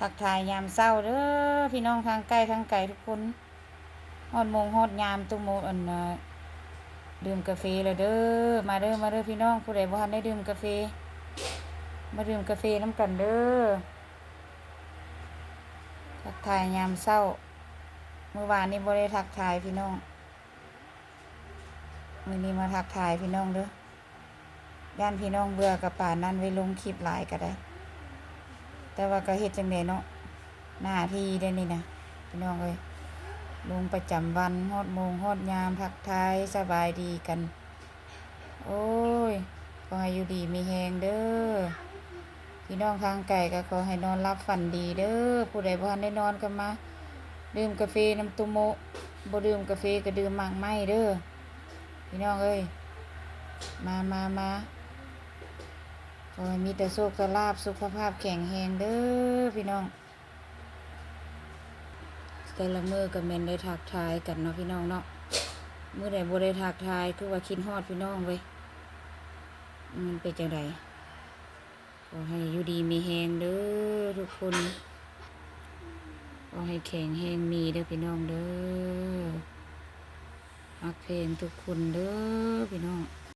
ທັກທາຍຍາມເຊົ້າເດີພີ່ນ້ອງ ທັງໃກ້ທັງໄກທຸກຄົນ. ຮອດໂມງຮອດຍາມຕຸໂມ ອັນ ດື່ມກາເຟແລ້ວເດີ. ມາເດີ ມາເດີພີ່ນ້ອງ ຜູ້ໃດບໍ່ທັນໄດ້ດື່ມກາເຟ ມາດື່ມກາເຟນຳກັນເດີ. ທັກທາຍຍາມເຊົ້າ ມື້ວານນີ້ບໍ່ໄດ້ທັກທາຍພີ່ນ້ອງ ມື້ນີ້ມາທັກທາຍພີ່ນ້ອງເດີ. ຢ້ານພີ່ນ້ອງເບື່ອກະປານນັ້ນ ໄວ້ລົງຄລິບຫຼາຍກະໄດ້ ແຕ່ວ່າກະເຮັດຈັ່ງໃດເນາະ ໜ້າທີ່ເດ້ນີ້ນະພີ່ນ້ອງເອີຍ. ລົງປະຈຳວັນ ຮອດໂມງຮອດຍາມ ທັກທາຍສະບາຍດີກັນ. ໂອ້ຍ ຂໍໃຫ້ຢູ່ດີມີແຮງເດີ. ພີ່ນ້ອງທາງໄກກໍຂໍໃຫ້ນອນຫຼັບຝັນດີເດີ. ຜູ້ໃດບໍ່ທັນໄດ້ນອນກໍມາດື່ມກາເຟນຳຕຸໂມະ, ບໍ່ດື່ມກາເຟກໍດື່ມໝາກໄມ້ເດີພີ່ນ້ອງເອີຍ. ມາ ມາ ມາ ຂໍໃຫ້ມີແຕ່ໂຊກແຕ່ລາບ ສຸຂະພາບແຂງແຮງເດີພີ່ນ້ອງ. ແຕ່ລະມື້ກໍແມ່ນໄດ້ທັກທາຍກັນເນາະພີ່ນ້ອງເນາະ. ມື້ໃດບໍ່ໄດ້ທັກທາຍຄືວ່າຄິດຮອດພີ່ນ້ອງເວີຍ. ມັນເປັນຈັ່ງໃດ? ຂໍໃຫ້ຢູ່ດີມີແຮງເດີທຸກຄົນ. ຂໍໃຫ້ແຂງແຮງມີເດີພີ່ນ້ອງເດີ. ຮັກແພງທຸກຄົນເດີພີ່ນ້ອງ.